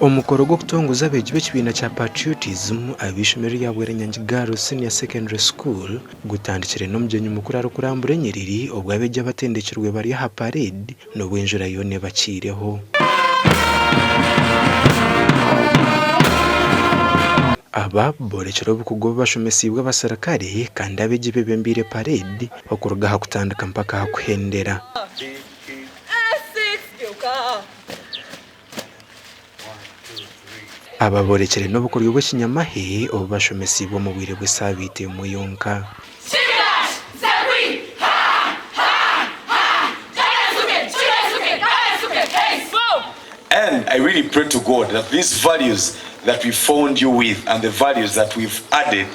Omukoro gw'okutongoza abeegi b'ekibiina kya Patriotism ab'eishomero rya Bweranyangi Girls Senior Secondary School gutandikire n'omugyenyi mukuru arikurambura enyiriri obwo abeegi abatendekirwe bari aha parade n'obu enjura yoona ebakiireho. Aba boorekire obukugu obu bashomesiibwe abaserukare kandi abeegi bebembeire parade okuruga aha kutandika mpaka aha kuhendera. Aba boorekire n'obukoryo bw'ekinyamahe obu bashomesiibwe omu bwire bw'esaabiiti emwe yonka. And I really pray to God that these values that we found you with and the values that we've added,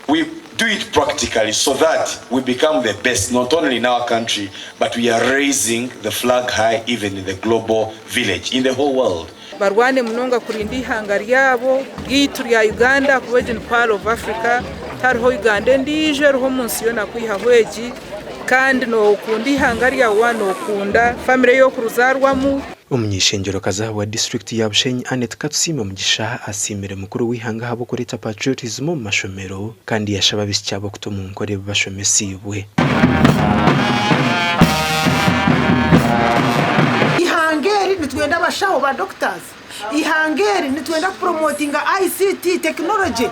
we do it practically so that we become the best not only in our country but we are raising the flag high even in the global village, in the whole world. Barwane munonga kurinda eihanga ryabo ryaitu rya Uganda ahakuba egi ni pearl of Africa tihariho Uganda endiijo eriho omu nsi yoona kwihaho egi kandi nookunda eihanga ryawe waaba nookunda famire ei orikuzaarwamu. Omuny'eishengyero-kazi ahabwa disiturikiti ya Bushenyi Annet Katusiime Mugisha asiimire mukuru w'eihanga ahabw'okureeta patriotism omu mashomero kandi yashaba abaishiki abo kuta omu nkora ebi bashomesiibwe. Eihanga eri nitwenda abashaho ba doctors, eihanga eri nitwenda kupromotinga ICT technology,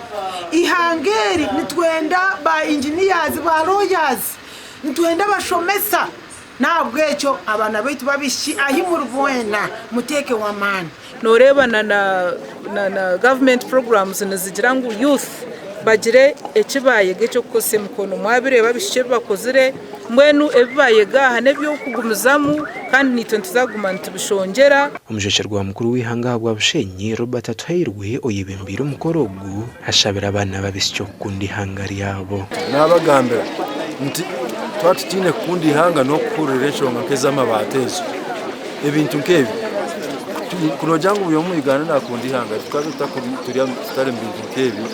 eihanga eri nitwenda ba engineers, ba lawyers, nitwenda abashomesa. N'ahabw'ekyo abaana baitu b'abaishiki ahi muri boona muteekeho amaani. Noreeba na na government programs nizigira ngu youth bagire eki bayega eky'okukozesa emikono. Mwabireeba abaishiki ebi bakozire, mbwenu ebi bayega aha n'eby'okugumizamu kandi naitwe nituza kuguma nitubishongyera. Omujwekyerwa mukuru w'eihanga ahabwa Bushenyi, Robert Atuhairwe oyebembeire omukoro ogu, ashabire abaana b'abaishiki okukunda eihanga ryabo. Naabagambira nti, Twaba tutaine kukunda eihanga n'okuhurira enshonga nk'ez'amabaati ezo, ebintu nk'ebyo. Ku noogira ngu buri omwe omu Uganda naakunda eihanga, tukaba tutari mu bintu nk'ebyo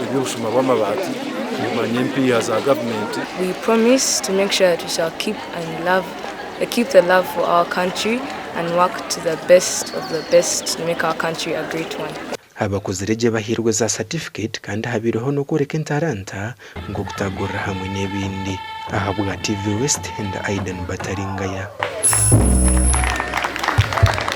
eby'obushuma bw'amabaati, kumanya empiiha za gavumenti. We promise to make sure that we shall keep and love, keep the love for our country and work to the best of the best to make our country a great one. Abakuzire gye bahairwe za satifiketi kandi habaireho n'okworeka entaranta nk'okutagurira hamwe n'ebindi. Ahabwa TV West, ndi Aidan Bataringaya.